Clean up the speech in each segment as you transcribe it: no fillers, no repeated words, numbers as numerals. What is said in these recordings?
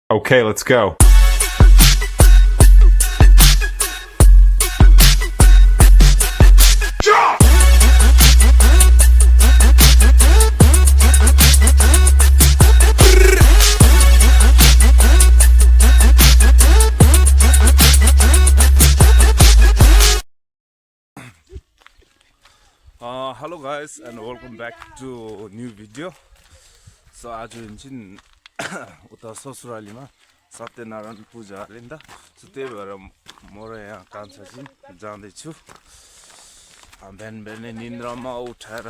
Okay, let's go. Hello guys and welcome back to new video. So आज चाहिँ उता ससुरालीमा सत्यनारायण पूजा अरे नि त सो त्यही भएर म र यहाँ कान्छा चाहिँ जाँदैछु बिहान बिहानै निन्द्रामा उठाएर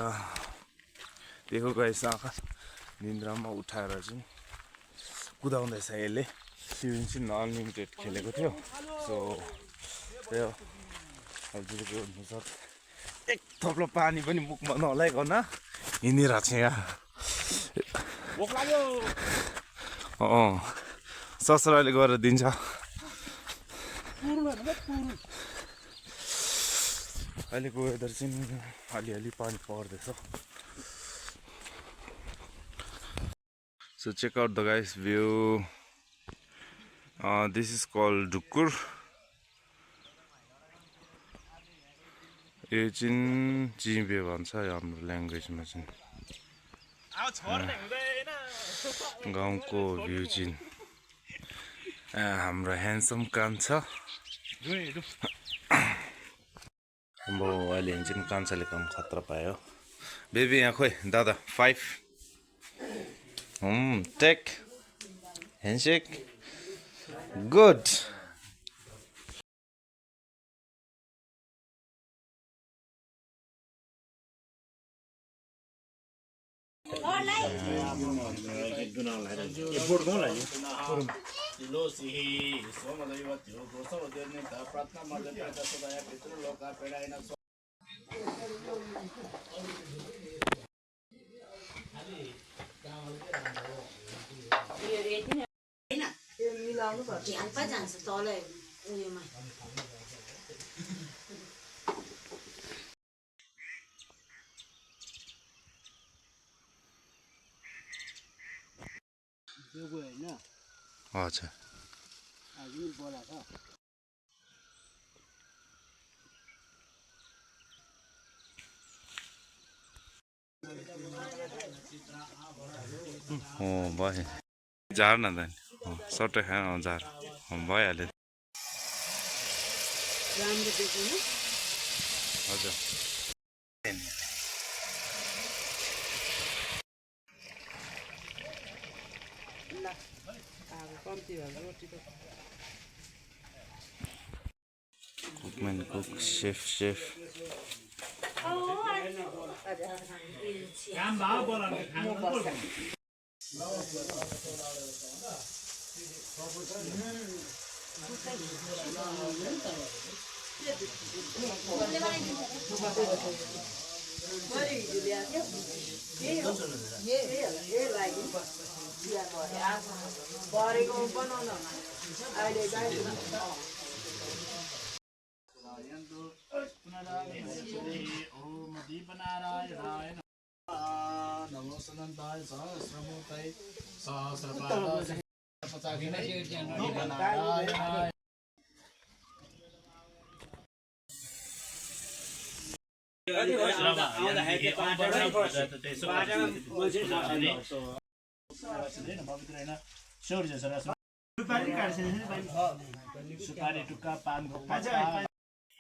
देखो गाइस आँखा निन्द्रामा उठाएर चाहिँ कुदाउँदैछ यसले त्यो चाहिँ अनलिमिटेड खेलेको थियो सो त्यो हजुरको अनुसार एक थप्लो पानी पनि मुखमा नलाइकन हिँडिरहेको छ यहाँ ससुराले गरेर दिन्छ अहिलेको वेदर चाहिँ अलिअलि पानी पर्दैछ So check out the guys view. This is called Dhukur. यो चाहिँ जिबे भन्छ हाम्रो ल्याङ्ग्वेजमा चाहिँ गाउँको भ्यू चाहिँ हाम्रो ह्यान्डसम कान्छा अब अहिले चाहिँ कान्छाले काम खतरा पायो बेबी यहाँ खोइ दादा 5 टेक ह्यान्डसेक गुड अच्छा भयो झार न त सट्टै खान झार भइहाल्यो हजुर Cookman cook, chef.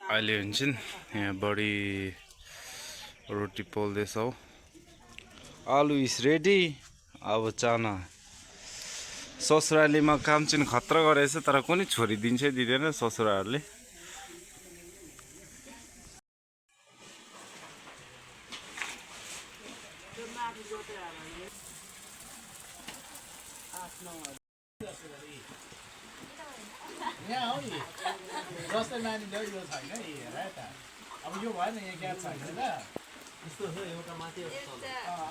अहिले हुन्छ यहाँ बडी रोटी पोल्दैछौ आलु इज रेडी अब चाना ससुरालीमा काम चाहिँ खतरा गरेछ तर कुनै छोरी दिन्छै दिँदैन ससुराहरूले जस्तै मानिलो यो छैन हेर त अब यो भएन यहाँ ग्यास छैन ल यस्तो हो एउटा माथि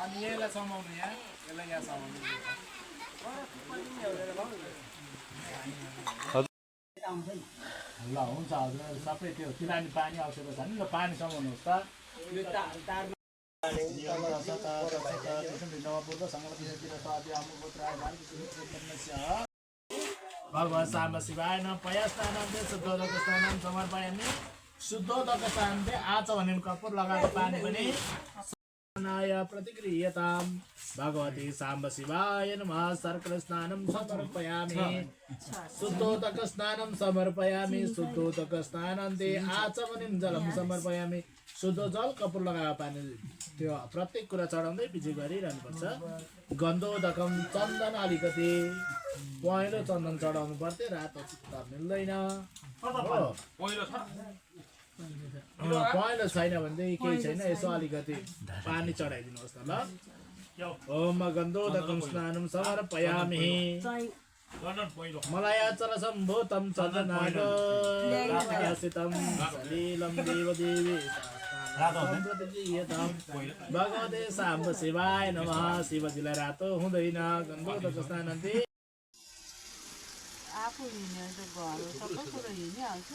अनि यसलाई समाउनु यहाँ यसलाई यहाँ समाउनु ल हुन्छ हजुर सबै त्यो किनभने पानी आवश्यकता छ नि ल पानी समाउनुहोस् त यो तार नवपुर सङ्गतितिर स्वादी आमुपुत्र भगवत् साम्ब शिवाय नमः पयस्नानान्ते शुद्धोदक स्नानं समर्पयामि शुद्धोदक स्नानान्ते आच भनेको कपुर लगाएको पानी पनि नाय प्रतिक्रियताम् भगवती साम्ब शिवाय नमः सर्कल स्नानं समर्पयामि शुद्धोदक स्नानं समर्पयामि शुद्धोदक स्नानान्ते आचमनीं जलं समर्पयामि शुद्ध जल कपुर लगाएको पानी त्यो प्रत्येक कुरा चढाउँदै पछि गरिरहनुपर्छ गन्धोदकम चन्दन अलिकति पहेँलो चन्दन चढाउनु पर्थ्यो रातो चित्त मिल्दैन पहेँलो छैन भनेदेखि केही छैन यसो अलिकति पानी चढाइदिनुहोस् न ल ओम गन्धोदकम स्नानं समर्पयामि मलयाचल सम्भूतं चन्दनागसितं सलीलं देवदेवी भगवते साम्ब शिवाय नमः शिवजीलाई रातो हुँदैन गन्धोदक स्नानान्ते आफू हिँड्यो त घर सबै कुरो हिँडिहाल्छ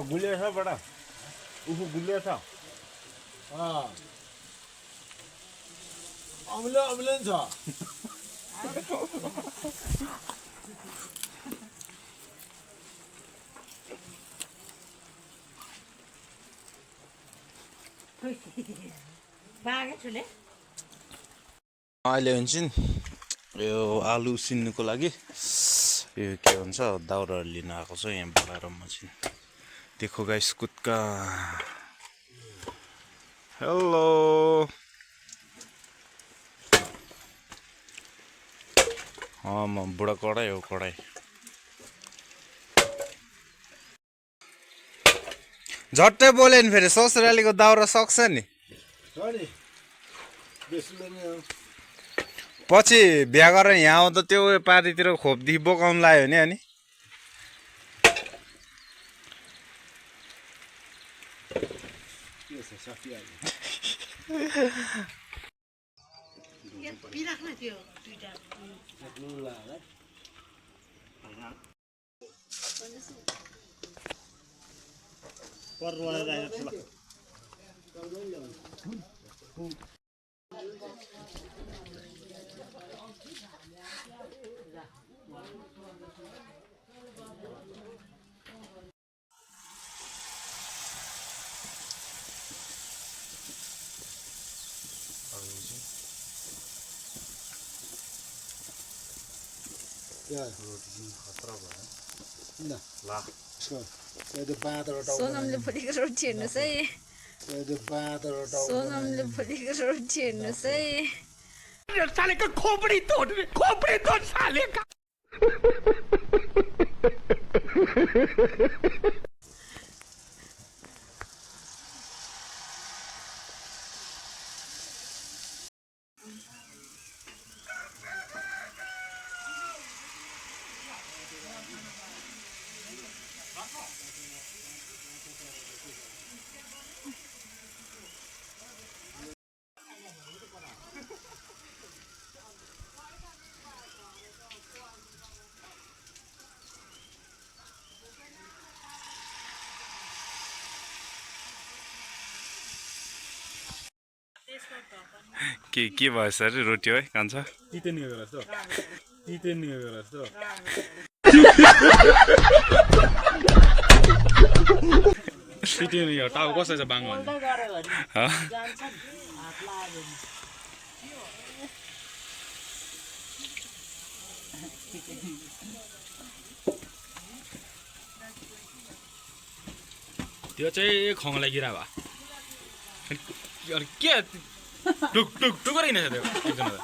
गुलिया छ बडा उफु गुलिया छ अम्लो अम्लो छ अहिले हुन्छ यो आलु उसिन्नुको लागि यो के भन्छ दाउराहरू लिन आएको छ यहाँ बोलाएर मसिन देखो गाइस कुत्का हेलो म बुढा कडाई हो कडाई झट्टै बोले नि फेरि ससुरालीको दाउरा सक्छ नि पछि बिहा गरेर यहाँ आउँदा त्यो पारीतिर खोपदेखि बोकाउनु लाग्यो नि अनि सोनमले फुलेको रोटी हेर्नुहोस् है सोनमले फुलेको रोटी हेर्नुहोस् है साले का खोपड़ी तोड़ साले का के भएछ अरे रोटी है कान्छ सिटी नि यो टाउ कसै छ बाङ भन्ने त्यो चाहिँ खङलाई गिरा भा के टुक टुक टुक गरिने छ त्यो एकजना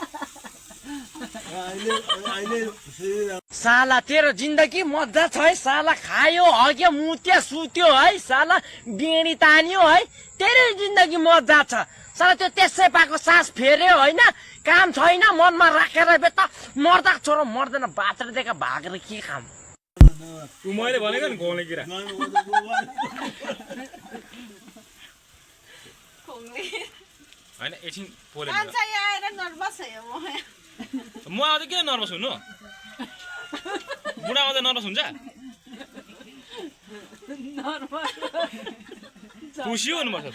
साला तेरो जिन्दगी मजा छ है साला खायो हग्यो मुत्यो सुत्यो है साला बिँडी तान्यो है तेरो जिन्दगी मजा छ साला त्यो त्यसै पाएको सास फेर्यो होइन काम छैन मनमा राखेर बे त मर्दा छोरो मर्दैन बाँचेर दिएका भागेर के काम मैले भनेको नि खङलाई गिरा होइन एकछिन पोले म आउँदा किन नर्भस हुनु बुढा आउँदा नर्भस हुन्छ खुसी हुनुपर्छ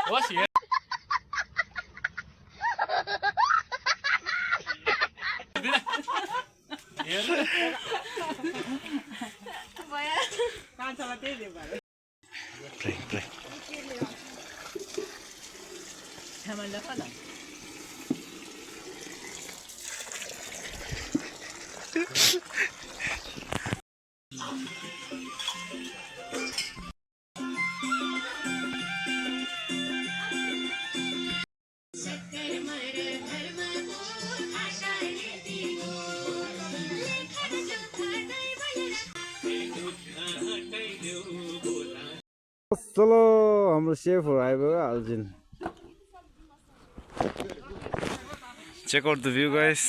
होस् चलो हाम्रो सेफहरू आइपुग्यो हाल्छिन check out the view guys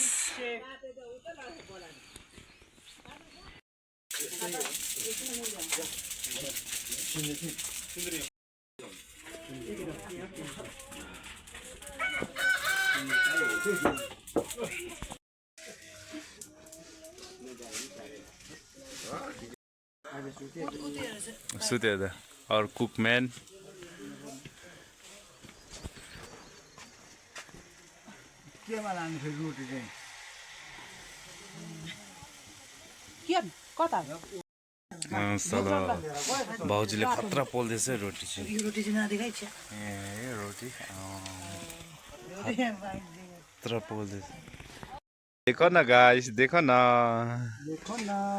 सुत्यो त और कुकम्यान केमा लानु फेरि रोटी चाहिँ भाउजूले खतरा पोल्दैछ रोटी चाहिँ ए रोटी खतरा पोल्दैछ देखो न गाइस देखो न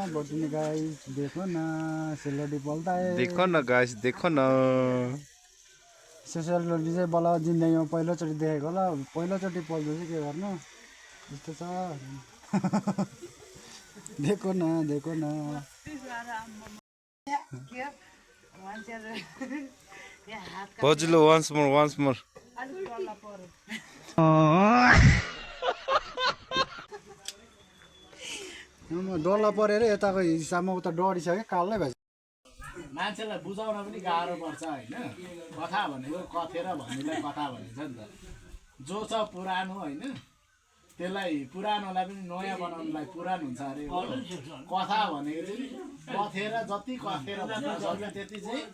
बटुने गाइस देखो न सेलरोटी पोल्दा देखो न गाइस देखो न सेलरोटी चाहिँ बल्ल जिन्दगीमा पहिलोचोटि देखेको होला पहिलोचोटि पोल्दा चाहिँ के गर्नु यस्तो छ देखो न भाउजूले वान्स मोर डल्ला परेर यताको हिसाबमा उता डढिसक्यो कालै भएछ मान्छेलाई बुझाउन पनि गाह्रो पर्छ होइन कथा भनेको कथेर भन्नेलाई कथा भनिन्छ नि त जो छ पुरानो होइन त्यसलाई पुरानोलाई पनि नयाँ बनाउनुलाई पुरानो हुन्छ अरे कथा भनेको चाहिँ कथेर जति कथेर भन्न सक्यो त्यति चाहिँ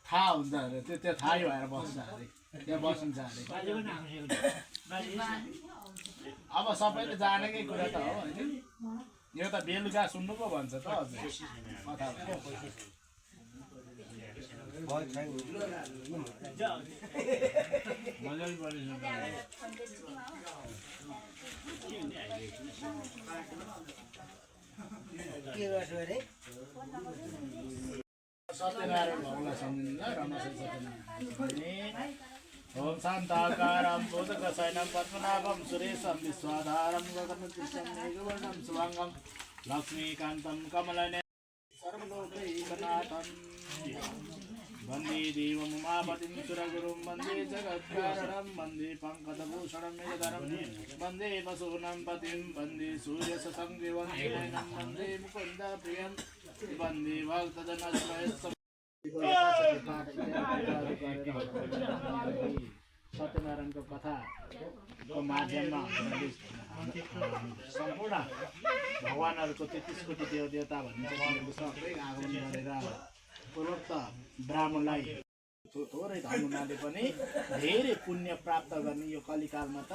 थाहा हुन्छ अरे त्यो थाहै भएर बस्छ अरे त्यहाँ बसिन्छ अरे अब सबैले जानेकै कुरा त हो होइन यो त बेलुका सुन्नु पो भन्छ त अझै कथा सत्यनारायण भगवानलाई सम्झिन्छ रमाशय सत्यनारायण ओम शान्ताकारं भूतगशयनं पद्मनाभं सुरेशं विश्वाधारं गगनसदृशं मेघवर्णं शुभांगं लक्ष्मीकान्तं कमलनयनं सर्वलोकैकनाथं वन्दे देवम् उमापतिं सुरगुरुं वन्दे जगत्कारणं वन्दे पङ्कजभूषणं मेघधरं वन्दे वसूनां पतिं वन्दे सूर्यशशङ्गिवंशनयनं वन्दे मुकुन्दप्रियं वन्दे भक्तजनश्रयः सत्यनारायणको कथाको माध्यममा सम्पूर्ण भगवानहरूको 33 कोटी देवता भनिन्छ सबै आगमन गरेर पूर्वोक्त ब्राह्मणलाई थोरै धन हुनाले पनि धेरै पुण्य प्राप्त गर्ने यो कलिकालमा त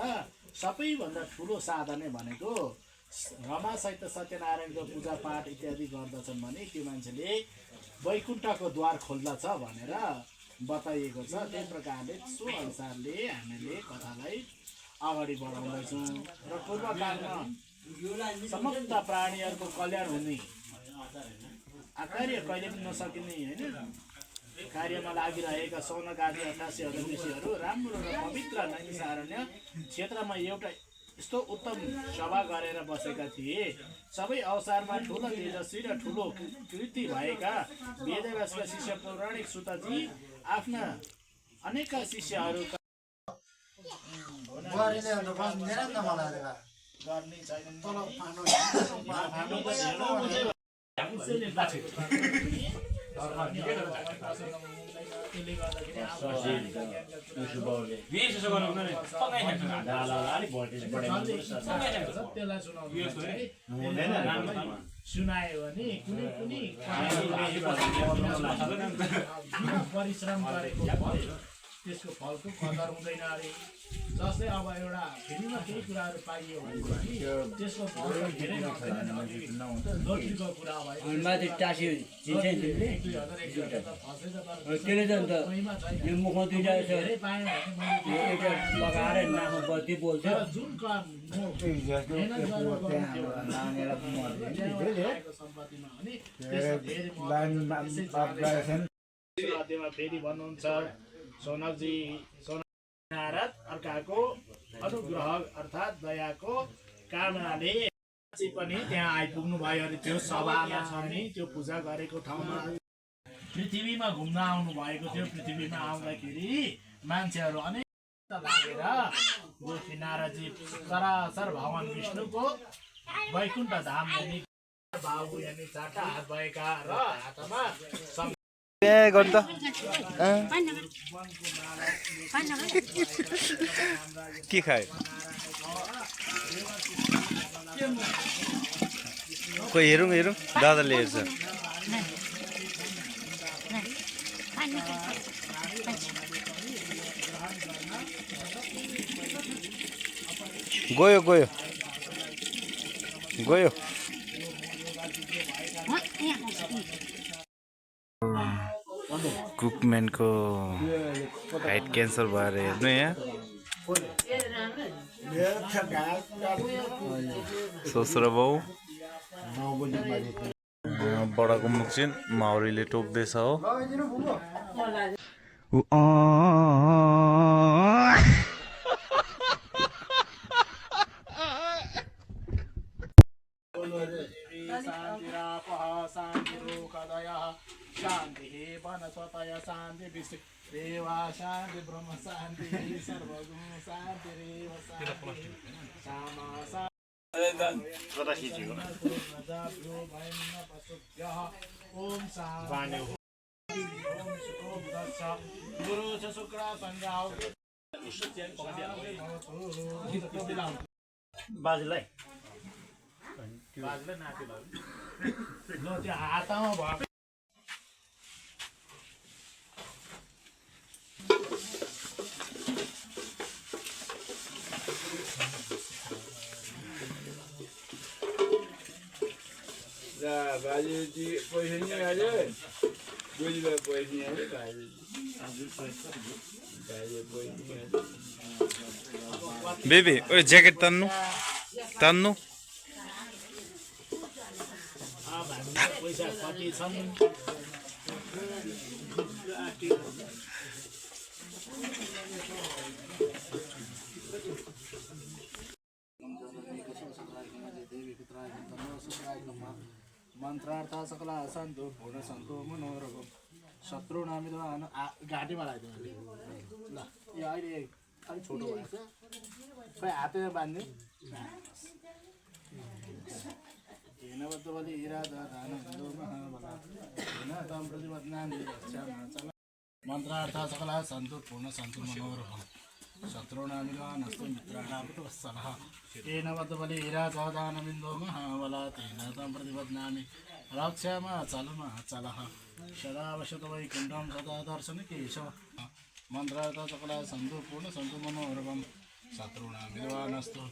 सबैभन्दा ठुलो साधनै भनेको रमासहित सत्यनारायणको पूजापाठ इत्यादि गर्दछन् भने त्यो मान्छेले वैकुण्ठको द्वार खोल्दछ भनेर बताइएको छ। त्यही प्रकारले सो अनुसारले हामीले कथालाई अगाडि बढाउँदैछौँ र पूर्वकालमा समस्त प्राणीहरूको कल्याण हुने कार्य कहिले पनि नसकिने होइन कार्यमा लागिरहेका सौनक आदि 88 ऋषिहरू राम्रो र पवित्र नैमिषारण्य क्षेत्रमा एउटा यस्तो उत्तम सभा गरेर बसेका थिए। सबै अवसरमा ठुलो तेजस्वी र ठुलो कृति भएका वेदव्यासका शिष्य पौराणिक सुतजी आफ्ना अनेक शिष्यहरूका गर्ने सुनायो भने कुनै पनि परिश्रम गरेको त्यसको फलको कदर हुँदैन अरे। जस्तै अब एउटा फेरिमा केही कुराहरू पाइयो भने त्यसको फल धेरै लोटीको कुरा भयो फेरि भन्नुहुन्छ सौनकजी नारद अर्काको अनुग्रह अर्थात् दयाको कामनाले पनि त्यहाँ आइपुग्नु भयो अरे। त्यो सभामा छ नि त्यो पूजा गरेको ठाउँमा पृथ्वीमा घुम्न आउनु भएको थियो। पृथ्वीमा आउँदाखेरि मान्छेहरू अनेक लागेर गोपी नारदजी सरासर भगवान विष्णुको वैकुण्ठ धाम यानि बाबु यानि चारवटा हात भएका र हातमा के खायो खोइ हेरौँ हेरौँ दादाले हेर्छ गयो गयो गयो कुकम्यानको हाइट क्यान्सर भएर हेर्नु यहाँ ससुरा बाउ बडाको मुख चाहिँ माउरीले टोक्दैछ हो। शान्ति वनस्पतय शान्ति विश्व देवा शान्ति ब्रह्म शान्ति सर्वगुण शान्ति रेव शान्ति सामा शान्ति ओम शान्ति ओम गुरु च शुक्र संगाओ बाजुलाई नातिलाई ल त्यो हातमा भयो बाजेजी पैसा नि हाल्यो बोलीलाई पैसा नि हाल्यो बाजे बेबी ओ ज्याकेट तान्नु तान्नु पैसा कति छन् मन्त्रार्थ सकला सन्तु पूर्ण सन्तु मनोरम शत्रु नामिदवान घाँटीमा लगाइदिनु ल यो अहिले अलिक छोटो भएको छ खै हातैमा बाँध्ने हेनबद्ध इरादा दान मन्त्रार्थ सकला सन्तु पूर्ण सन्तु मनोरम शत्रुनामिदवान अस्तु मित्राणां सलह येन बद्धबलि इरादानमिन्दो महाबला तेन तं प्रतिबध्नामि रक्षामा चलमा चलः सदा वशत वैकुण्ठं सदा दर्शन केशव मन्त्रार्थ सकला सन्तु पूर्ण सन्तु मनोरमं शत्रुनामिदवान अस्तु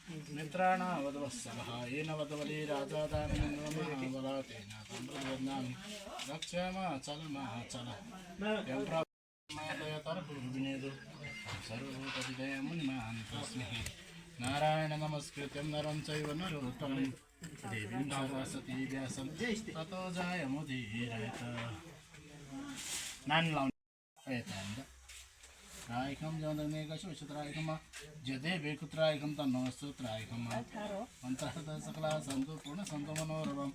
मित्राणावद्वत्सलः येन वदवली राजा दानमेन्द्रमहाबलातेन तं प्रबध्नामि रक्षामाचलमाचल यं प्राप्तयतर्पुर्विनेदु सर्वोपदिदय मुनिमान् तस्मै नारायण नमस्कृत्यं नरं चैव नरोत्तमं देवीं सरस्वती व्यासं ततो जायमुदीरयत नानी लाउने त्रायकं जगन्नेकशो त्रायकं जदेवे कुत्रायकं तन्नोऽस्तु त्रायकं मन्त्रः सकला सन्तु पूर्ण सन्तु मनोरमं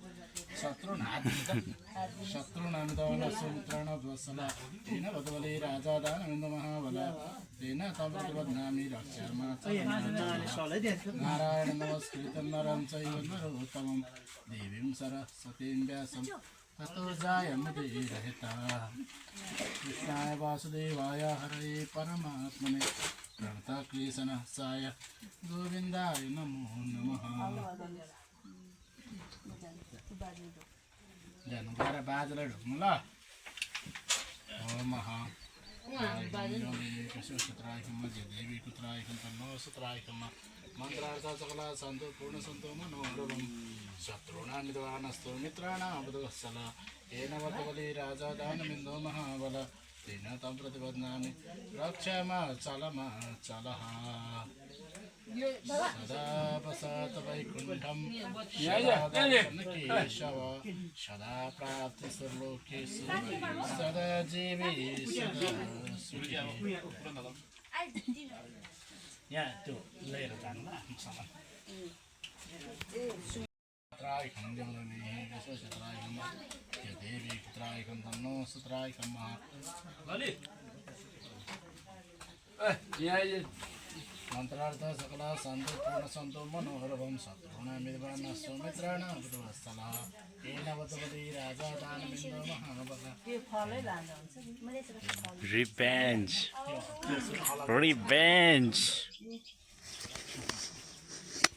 शत्रुनामिदवनस्सु मित्राणद्वत्सला तेन वदवली राजा दानवेन्द्रमहाबल तेन तं प्रतिबध्नामि रक्षामा नारायण नमस्कृतं नरं चैव नरोत्तमं देवीं सरस्वतीं व्यासं ततो जायमुदीरयत कृष्णाय वासुदेवाय हरये परमात्मने प्रणतक्लेशनाशाय गोविन्दाय नमो नमः जानु गएर बाजेलाई ढोक्नु ल महा सूत्रायकमा देवी कुत्रायकं तन्नो सूत्रायकमा मन्त्रार्थ सकला सन्तु पूर्ण सन्तु मनोरमं शत्रूणामिदवानस्तु मित्राणावद्वत्सल येन वदवली राजा दानवेन्द्रो महाबल तेन तं प्रतिबध्नामि रक्षामाचलः सदा वसत वैकुण्ठं केशव सदा प्राप्तिसुरलोकेषु सदा जीवी सदा सुखी यहाँ त्यो लिएर जानु ल आफ्नो सामान त्रायकं जगन्नेकशोषत्रायकं देवी त्रायकं तन्नो सुत्रायकं मन्त्रार्थ सकला सन्तु पूर्ण सन्तु मनोहरवं शत्रुणामिदवानस्सु मित्राणावद्वत्सलः येन वदवली राजा दानवेन्द्रो महाबल Revenge. Revenge.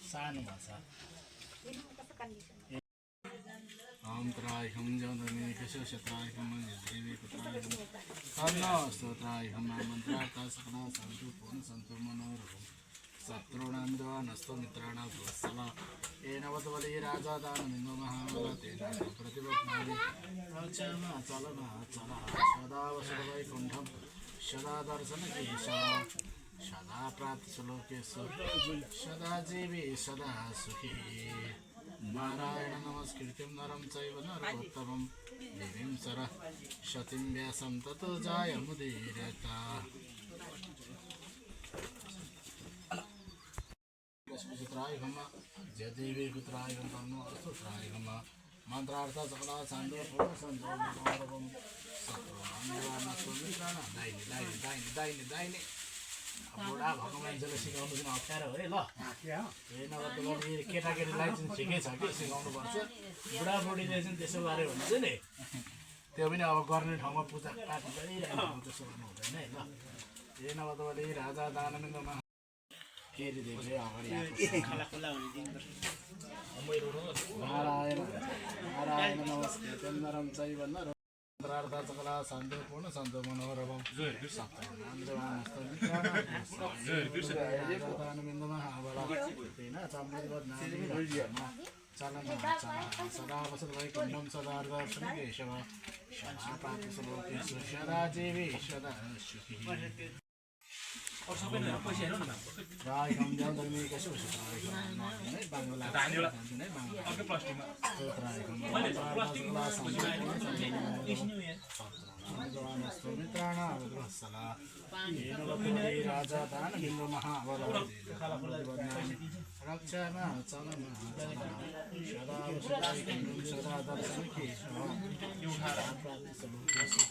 सानो भाषा त्रायकं जगन्नेकशोषत्रायकं देवी कुत्रायकं तन्नोऽस्तु त्रायकं मन्त्रार्थ सकला सन्तु पूर्ण सन्तु मनोरमं शत्रूणामिदवानस्सु मित्राणावद्वत्सलः येन वदवली राजा दानवेन्द्रो महाबल तेन तं प्रतिबध्नामि रक्षामाचलः सदा वसुवैकुण्ठं सदा दर्शनकेशव सदा प्राप्तिसुलोकेषु सदा जीवी सदा सुखी नारायण नमस्कृत्यं नरं चैव नरोत्तमं देवीं सरस्वतीं व्यासं ततो जायमुदीरयत त्रायकं जदेवी कुत्रायकं तन्नो अस्तु त्रायकं मन्त्रार्थ सकला सन्तु पूर्ण सन्तु मनोरमं शत्रुणामिदवानस्सु मित्राणां दाहिने बुढा भएको मान्छेले सिकाउनु चाहिँ अप्ठ्यारो हो है ल नभए केटाकेटीलाई चाहिँ ठिकै छ कि सिकाउनुपर्छ बुढाबुढीले चाहिँ त्यसो गऱ्यो भने चाहिँ नि त्यो पनि अब गर्ने ठाउँमा पूजापाठ गरिरहेको त्यसो गर्नु हुँदैन है ल ए नभए तपाईँले राजा दानवेन्द्रमा फेरि देख्दै अगाडि नारायण नारायण नमस्कृत्यं नरं चैव नरोत्तमं मन्त्रार्थ सकला सन्तु पूर्ण सन्तु मनोरमं शत्रुणामिदवानस्सु मित्राणावद्वत्सलः महाबल तेन तं प्रतिबध्नामि रक्षामाचलः सदा वसुवैकुण्ठं सदा दर्शनकेशव सदा प्राप्तिसुलोकेषु सदा जीवी सदा सुखी त्रायकं जगन्नेकशोषत्रायकं बाङ्ला त्रायकं मित्राणावद्वत्सलः येन वदवली राजा दानवेन्द्रो महाबल रक्षामाचलः सदा वसुवैकुण्ठं सदा दर्शनकेशव सदा प्राप्तिसुलोकेषु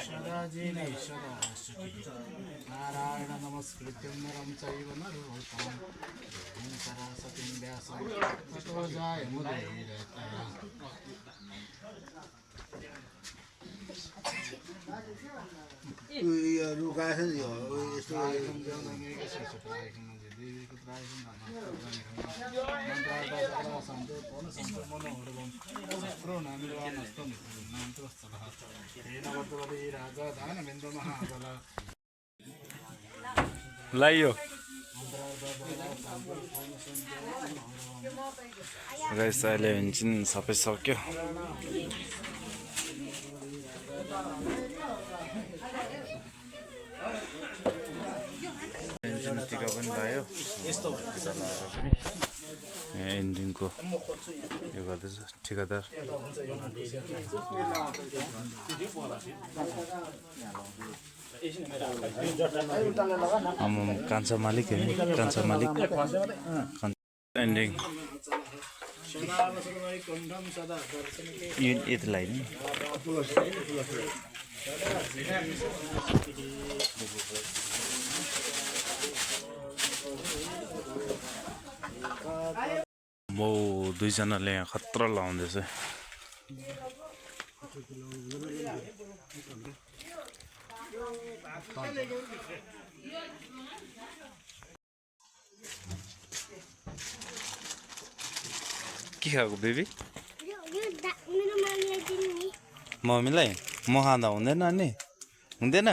सदा जीवी सदा सुखी नारायण नमस्कृत्यं नरं चैव नरोत्तमं देवीं सरस्वतीं व्यासं ततो जायमुदीरयत राजा दानवेन्द्रो महाबल लाइयो मन्त्रार्थ गाइस अहिले चाहिँ सबै सक्यो इन्जिन टिका पनि लगायो यहाँ इन्जिनको यो गर्दैछ ठेकेदार कान्छा मालिक है कान्छा मालिक एन्डिङ यतिलाई नि म दुईजनाले यहाँ खतरा लाउँदैछ के खाएको बेबी मम्मीलाई म खाँदा हुँदैन नि हुँदैन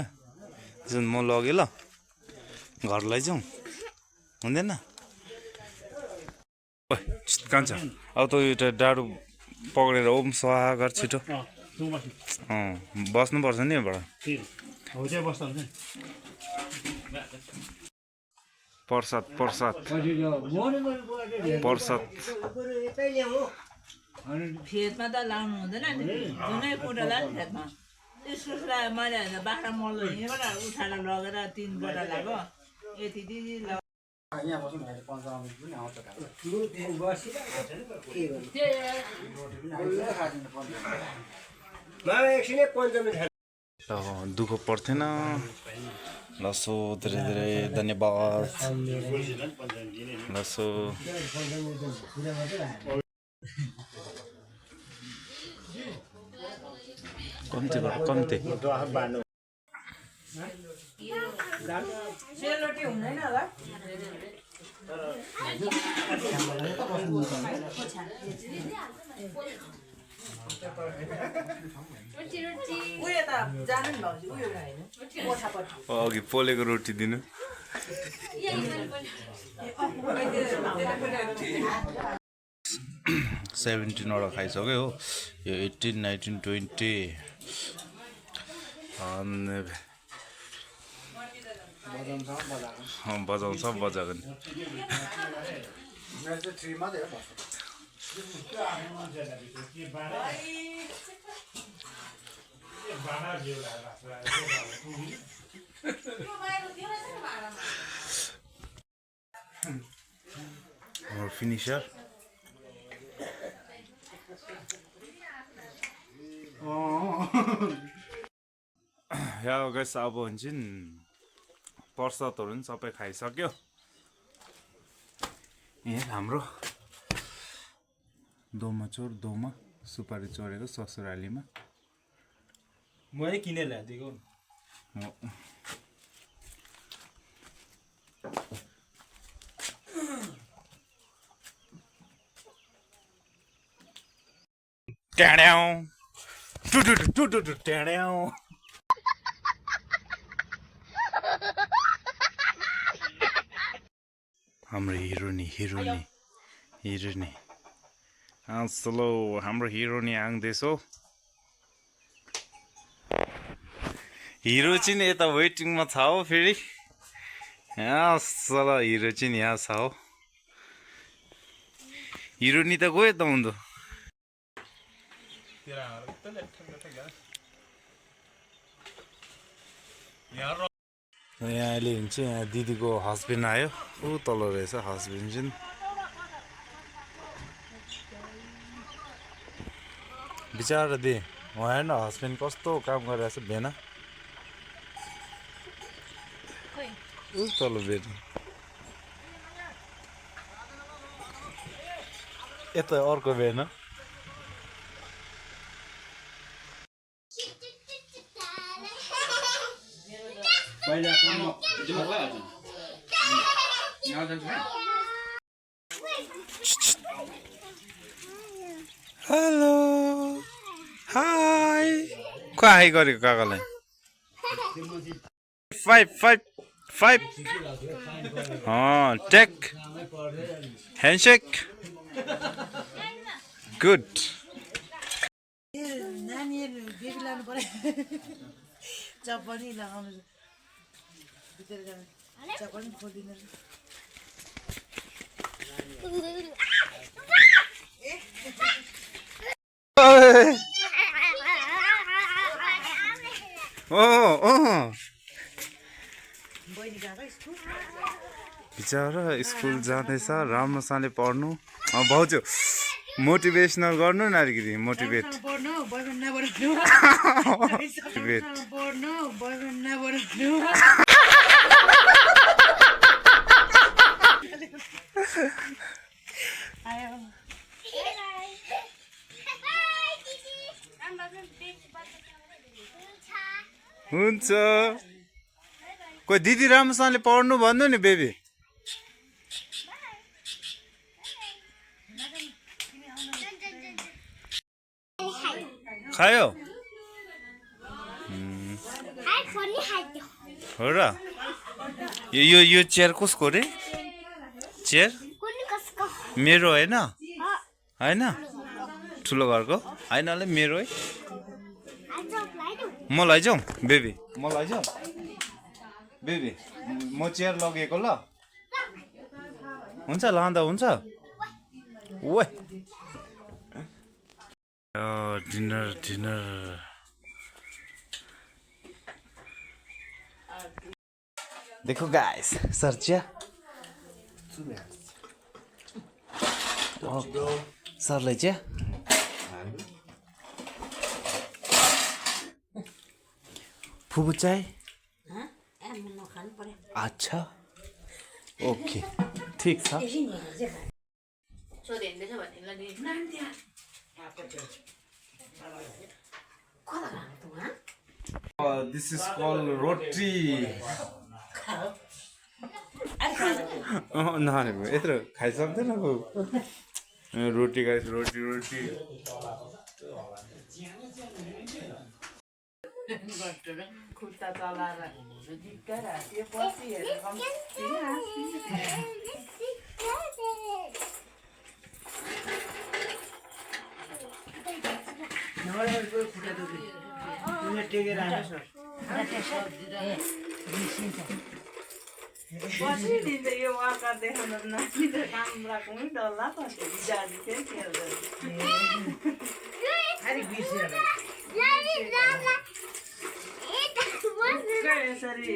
जुन म लगेँ ल घर लैजाउँ हुँदैन कान्छ अब त एउटा डाडु पक्रेर ओम सहा गर छिटो बस्नुपर्छ नि यहाँबाट प्रसाद प्रसाद प्रसाद खेतमा त लाउनु हुँदैन नि जुनै कुरालाई नि खेतमा इस्कुसलाई मैले बाख्रा मल्लो यहीँबाट उठाएर लगेर 3 बोरा लाग्यो यति दिदी दुःख पर्थेन लसो धेरै धेरै धन्यवाद लसो कम्ती कम्ती सेलरोटी हुँदैन होला उयो त जानु नि भाउजू उयो होइन कोठापट्टि अघि पोलेको रोटी दिनु 17 वटा खाइसक्यो हो यो 18 19 20 बजाउँछ बजाएको नि फिनिसर या गाइस अब हुन्छ नि प्रसादहरु पनि सबै खाइसक्यो यहाँ हाम्रो दोमा चोर दोमा सुपारी चोरेको ससुरालीमा मैले किनेर ल्याएको ट्याड्याउ टुटुटु ट्याड्याउ हाम्रो हिरोनी चलो हाम्रो हिरोनी आउँदैछ हिरो चाहिँ यता वेटिङमा छ हो फेरि चलो हिरो चाहिँ यहाँ छ हो हिरोनी त गयो त हुँदो यहाँ अहिले हुन्छ यहाँ दिदीको हस्बेन्ड आयो ऊ तल रहेछ हस्बेन्ड चाहिँ बिचारा दे उहाँ हेर्न हस्बेन्ड कस्तो काम गरिरहेछ भेना ऊ तल भेट यता अर्को भेना हेलो हाई को हाई गरेको काकालाई 5 टेक ह्यान्डसेक गुड नानीहरू बेबी लानु पर्यो चप्पल लगाउनु भित्र जानु चप्पल खोलिदिनु बिचरा स्कुल जाँदैछ राम्रोसँगले पढ्नु भाउजू मोटिभेसनल गर्नु न अलिकति मोटिभेट पढ्नु बोयफ्रेन्ड नबनाउनु पढ्नु बोयफ्रेन्ड नबनाउनु हुन्छ कोही दिदी राम्रोसँगले पढ्नु भन्नु नि बेबी खायो हो र यो चेयर कसको रे चेयर मेरो होइन होइन ठुलो घरको होइन होला मेरो है म लैजाउँ बेबी म लैजाउँ बेबी म चेयर लगेको ल हुन्छ लाँदा हुन्छ ओ डिनर देखो गाइस सरचिया सरलाई चाहिँ फुपू चाहिँ अच्छा ओके ठीक छ दिस इज कॉल रोटी नहाने यत्रो खाइसक्दैन रोटी गाइस रोटी खुट्टा चलाएर बसिदिन्छ यो वाकर देखाउनु नानी त काम राख्नु डल्ला पर्छ जाजी चाहिँ खेल्दैन यसरी